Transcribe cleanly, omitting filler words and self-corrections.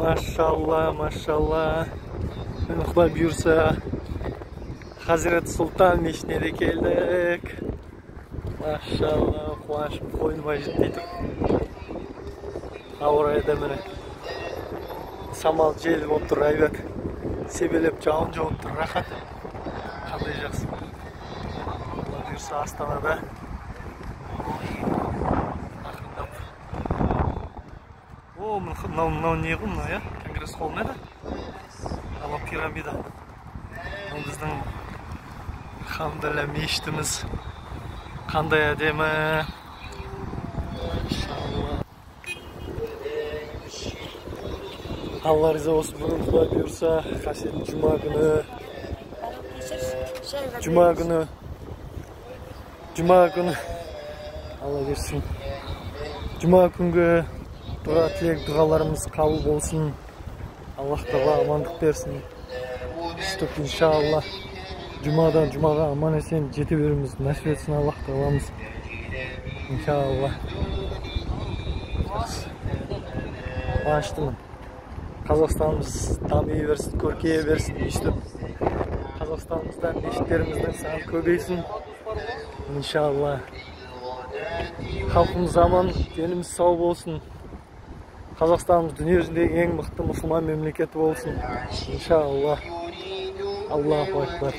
Машалла, машалла. Міне, Құдай бұйырса, Хазірет Сұлтан мешітіне де келдік. Машалла, қуанышым қойныма жетпей тұр. Ауа райы да міне самал жел болып тұр, әйбат. Себелеп жауын жауып тұр, рахат. Қандай жақсы. Алла бұйырса, Астанада ақырындап. О, мынау не ғой мынау, иә? Конгресс холл ма еді? Анау пирамида. Мынау біздің, алхамдулилля, мешітіміз. Қандай әдемі. Алла риза болсын. Бүгін, Құдай бұйырса, қасиетті жұма күні. Жұма күні. Жұма күні. Алла берсін. Жұма күнгі дұға тілек, дұғаларымыз қабыл болсын. Аллах тағала амандық берсін. Сөйтіп, иншалла, жұмадан жұмаға аман есен жете беруіміз нәсіп етсін Аллах тағаламыз. Иншалла. Жақсы. Қуаныштымын. Қазақстанымыз дами берсін, көркейе берсін. Өйстіп Қазақстанымызда мешіттеріміздің саны көбейсін. Иншалла. Халқымыз аман, деніміз сау болсын. Қазақстанымыз дүние жүзіндегі ең мықты мұсылман мемлекеті болсын. Иншалла. Аллаху акбар.